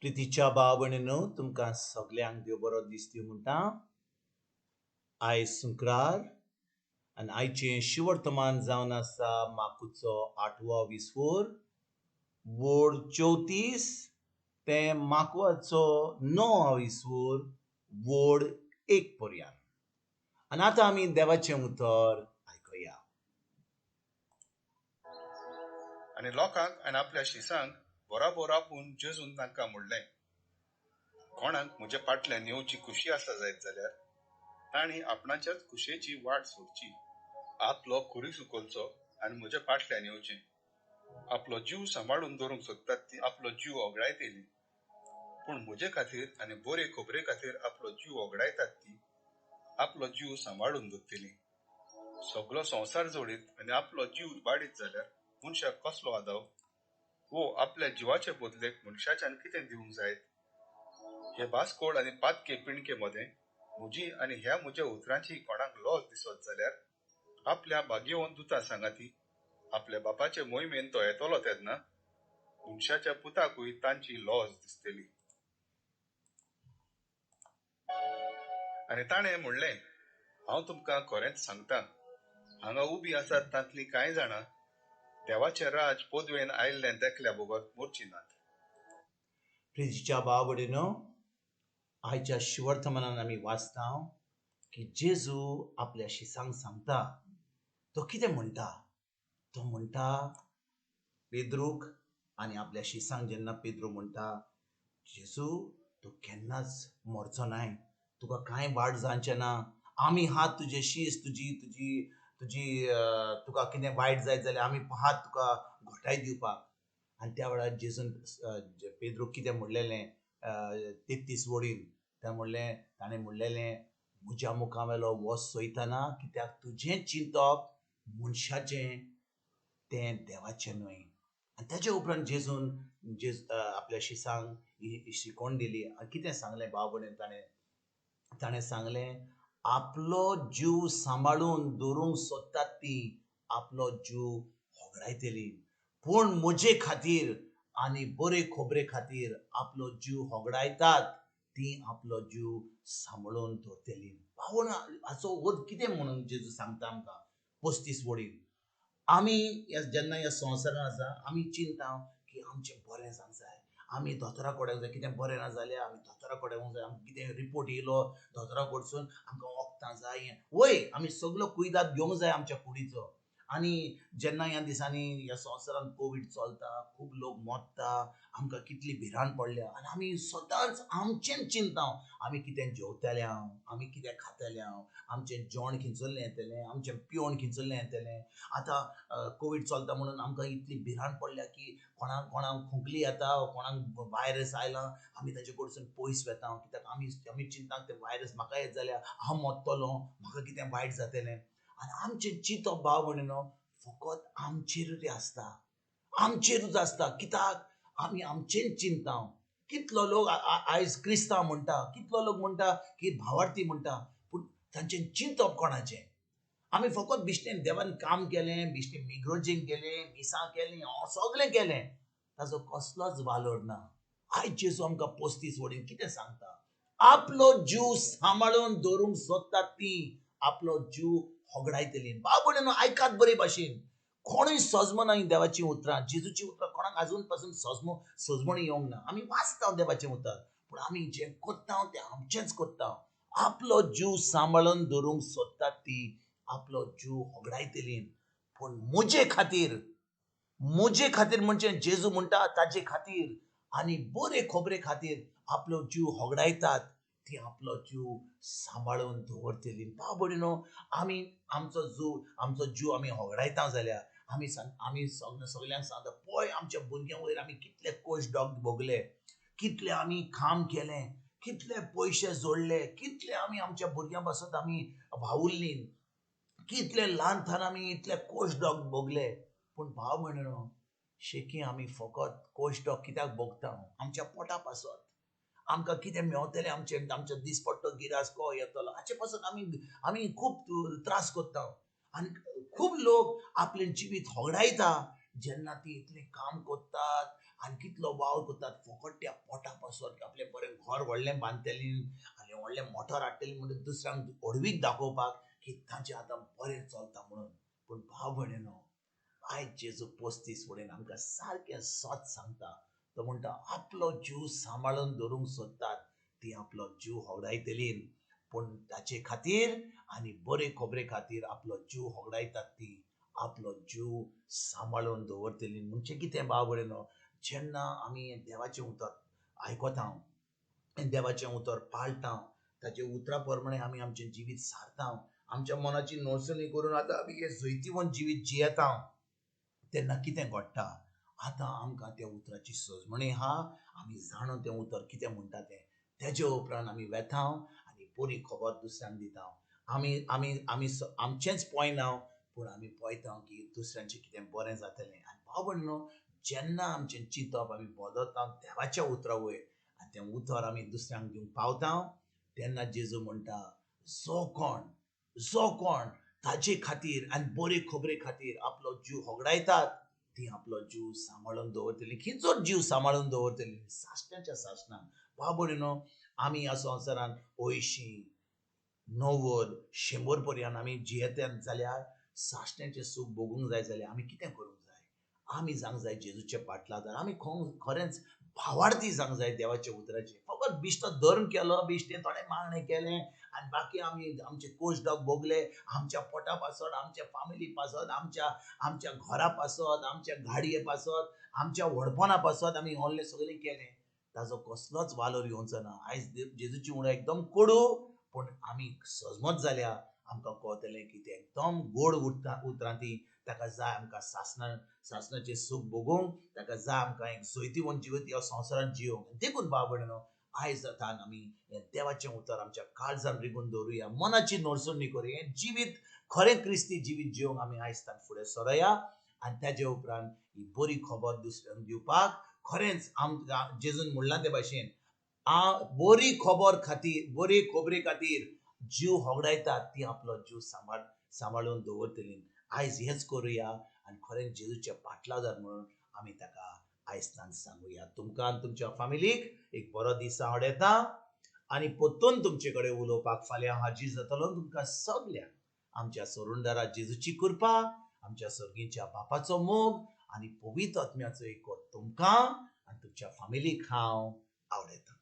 प्रितीच्या भाव भयणीनो, तुमकां सगल्यांक देव बरो दीस दिवं म्हणटा. आयज शुक्रार आनी आयचें शिवर्तमान जावन आसा माकुचो आठवो विसवोर वोड 34 ते माकवाचो 9 विसवोर वोड 1 पर्यंत. आनी आतां आमी देवाचें उतर आयकुया. आनी लोकांक आनी आपल्या शिसांक बराबर आपूण जेजून तांकां म्हणलें, कोणाक म्हज्या पाटल्यान येवची खुशी आसा जायत जाल्यार तांणी आपणाच्याच खुशेची वाट सोडची, आपलो खुरीस उखलचो आनी म्हज्या पाटल्यान येवचें. आपलो जीव सांबाळून दवरूंक सोदतात ती आपलो जीव ओगडायतली, पूण म्हजे खातीर आनी बरे खबरे खातीर आपलो जीव ओगडायतात ती आपलो जीव सांबाळून दवरतली. सगलो संवसार जोडीत आनी आपलो जीव बाडीत जाल्यार मनशाक कसलो आदाव? वो आपल्या जिवाचे बदलेक मनशाच्यान कितें दिवंक जायत? हे बास्कोड आनी पातके पिणके मदें म्हजी आनी ह्या म्हज्या उतरांची कोणाक लॉस दिसत जाल्यार आपल्या भाग्यवंत दुता सांगाती आपल्या बापाचे मोहिमेन तो येतलो तेन्ना मनशाच्या पुताकूय तांची लॉस दिसतली. आनी ताणें म्हणलें, हांव तुमकां खरेंच सांगता, हांगा उबी आसात तांतलीं कांय जाणां देवाचें राज पदवेन आयिल्लें देखल्या बगर मोरची नात. प्रितीच्या भाव भयणीनो, आयच्या शिवर्तमानान आमी वाचता की जेजू आपल्या शिसांक सांगता. तो कितें म्हणटा? तो म्हणटा पेद्रूक आनी आपल्या शिसांक. जेन्ना पेद्रू म्हणटा, जेजू तूं केन्नाच मरचो नाय, तुका कांय वाट जावचें ना, आमी हात तुजे शीस तुजी तुजी तुजी तुका कितें वायट जायत जाल्यार आमी हात तुका घोटाय दिवपाक. आनी त्या वेळार जेजून पेद्रूक कितें म्हणलेलें 33 वडीन तें म्हणलें, ताणें म्हणलेलें, म्हज्या मुखावेलो वस सोयतना कित्याक तुजें चिंतप मनशाचें तें देवाचें न्हय. आनी ताजे उपरांत जेजून आपल्या शिसांक ही शिकवण दिली. आनी कितें सांगलें भाव भयणीन? ताणें सांगलें, आपलो जीव सांबाळून दवरूंक सोदतात ती आपलो जीव होगडायतली, पूण म्हजे खातीर आनी बरे खबरे खातीर आपलो जीव होगडायतात ती आपलो जीव सांबाळून दवरतली. भावना हाचो अर्थ कितें म्हणून जेजू सांगता आमकां 35 वडीन. आमी जेन्ना ह्या संवसारान आसा आमी चिंता की आमचें बरें जावंक जाय, आमी दोतोरा कडेन जाय, कितें बरें ना जाल्यार आमी दोतोरा कडेन वचूंक जाय, आमकां कितें रिपोर्ट येयलो दोतोरा कडसून आमकां वखदां जाय. वय आमी सगलो कुयदाद घेवंक जाय आमच्या कुडीचो. आनी जेन्ना ह्या दिसांनी ह्या संवसारान कोवीड चलता, खूब लोक मरता, आमकां कितली भिरांत पडल्या आनी आमी सदांच आमचेंच चिंता, आमी कितें जेवतले हांव, आमी कितें खातले हांव, आमचें जेवण खिंचल्लें येतलें, आमचें पिवण खिंचल्लें येतलें. आतां कोवीड चलता म्हणून आमकां इतली भिरांत पडल्या की कोणाक कोणाक खोंकली येता, कोणाक वायरस आयला, आमी ताचे कडसून पयस वेता, कित्याक आमी चिंता तें वायरस म्हाका येत जाल्यार हांव मरतलो, म्हाका कितें वायट जातलें. आनी आमचें चिंतप भाव भयणीनो फकत आमचेरूच आसता, आमचेरूच आसता, कित्याक आमी आमचेंच चिंता. कितलो लोक आयज क्रिस्तांव म्हणटा, कितलो लोक म्हणटा की भावार्थी म्हणटा, पूण तांचें चिंतप कोणाचें? आमी फकत बिश्टेन देवान काम केलें, बिश्टेन मिग्रोजींग केलें, मिसां केलीं, सगळें केलें, ताजो कसलोच वालोर ना. आयज जेजू आमकां 35 वडीन कितें सांगता? आपलो जीव सांबाळून दवरूंक सोदतात ती आपलो जीव होगडायतली. भाव भयणीनो आयकात बरे भाशेन, कोणूय सजमना ही देवाचीं उतरां, जेजूचीं उतरां कोणाक आजून पासून सजमणी येवंक ना. आमी वाचता देवाचें उतर, पूण आमी जें करता तें आमचेंच करता. आपलो जीव सांबाळून दवरूंक सोदतात ती आपलो जीव होगडायतली, पूण म्हजे खातीर, म्हजे खातीर म्हणजे जेजू म्हणटा ताजे खातीर आनी बरे खबरे खातीर आपलो जीव होगडायतात ती आपलो जीव सांबाळून दवरतली. भाव भयणीनो, आमी आमचो जीव आमी होगडायता जाल्यार आमी आमी सगल्यांक सांगता, पळय आमच्या भुरग्यां वयर आमी कितले कोश डॉग भोगले, कितले आमी काम केलें, कितले पयशे जोडले, कितले आमी आमच्या भुरग्यां पासत आमी वावुरलीं, कितले ल्हान थान आमी इतले कोश डॉग भोगले. पूण भाव भयणीनो, शेकी आमी फकत कोश डॉग कित्याक भोगता? आमच्या पोटा पासत. आमकां कितें मेवतलें, आमचें आमचो दिसपट्टो गिरास को येतलो हाचे पासून आमी खूब त्रास करता. आनी खूब लोक आपलें जिवीत होगडायता जेन्ना ती इतलें काम करतात आनी कितलो वावर करतात फकत त्या पोटा पासत, आपलें बरें घर व्हडलें बांदतलीं आनी व्हडलें मोटर हाडटलीं म्हणून दुसऱ्यांक व्हडवीक दाखोवपाक की तांचें आतां बरें चलता म्हणून. पूण भाव भयणीनो, आयज जेजू 35 वडेन आमकां सारकें सत सांगता. तो म्हणटा आपलो जीव सांबाळून दवरूंक सोदतात ती आपलो जीव होगडायतली, पूण ताचे खातीर आनी बरे खबरे खातीर आपलो जीव होगडायतात ती आपलो जीव सांबाळून दवरतली. म्हणजे कितें भाव भयणीनो, जेन्ना आमी देवाचें उतर आयकता, देवाचें उतर पाळटा, ताचे उतरा प्रमाणे आमी आमचें जिवीत सारता, आमच्या मनाची नोसणी करून आतां आमी हें जैतिवंत जिवीत जियेता, तेन्ना कितें घडटा, आतां आमकां त्या उतराची सजमणी आहा, आमी जाणो तें उतर कितें म्हणटा तें, तेजे उपरांत आमी वेता आनी बरी खबर दुसऱ्यांक दिता. आमी आमी आमी आमचेंच पळयना, पूण आमी पळयता की दुसऱ्यांचें कितें बरें जातलें. आनी भाव भयणीनो, जेन्ना आमचें चिंतप आमी बदलता देवाच्या उतरा वयर आनी तें उतर आमी दुसऱ्यांक दिवंक पावता, तेन्ना जेजू म्हणटा जो कोण ताजे खातीर आनी बरे खबरे खातीर आपलो जीव होगडायतात ती आपलो जीव सांबाळून दवरतली. खंयचो जीव सांबाळून दवरतली? सासणाच्या सासणाक. भाव भयणीनो, आमी ह्या संवसारांत 80, 90, 100 पर्यंत आमी जियेतात जाल्यार सासणाचें सूख भोगूंक जाय जाल्यार आमी कितें करूंक जाय? आमी जावंक जाय जेजूचे पाटलादार. आमी खरेंच भावार्थी जावंक जाय देवाच्या उतराचे. फकत बिश्टो धर्म केलो, बिश्टें थोडें मागणें केलें आनी बाकी आमी आमचे कोश डॉग भोगले, आमच्या पोटा पासत, आमच्या फामिली पासत, आमच्या आमच्या घरा पासत, आमच्या गाडये पासत, आमच्या व्हडपणा पासत आमी व्हडलें सगळें केलें, ताजो कसलोच वालोर येवचो ना. आयज जेजूची उणो एकदम कोडू, पूण आमी सजमत जाल्या आमकां कळटलें की तें एकदम गोड उतरां ती. ताका जाय आमकां सासणाचें सूख भोगूंक, ताका जाय आमकां एक जैतिवंत जिवीत ह्या संवसारांत जियोवंक. देखून भाव भयणीनो, आयज जाता आमी हें देवाचें उतर आमच्या काळजान रिगून दवरुया, मनाची नडसणी करुया, हें जिवीत खरें क्रिस्ती जिवीत जिवंक आमी आयज तान फुडें सरोया. आनी ताजे उपरांत ही बरी खबर दुसऱ्यांक दिवपाक खरेंच आमकां जेजून म्हणलां ते भाशेन बरी खबर खातीर, बरी खबरे खातीर जीव होगडायतात ती आपलो जीव सांबाळून दवरतली. आयज हेंच करुया आनी खरेंच जेजूच्या पाटलादार म्हणून आमी ताका आयज तान सांगुया. तुमकां आनी तुमच्या फामिलीक एक बरो दीस आवडटा आनी परतून तुमचे कडेन उलोवपाक फाल्यां हाजीर जातलो. तुमकां सगल्यांक आमच्या सोरुंदारा जेजूची कृपा, आमच्या सर्गीच्या बापाचो मोग आनी पवित्र आत्म्याचो एकवट तुमकां आनी तुमच्या फामिलीक हांव आवडटा.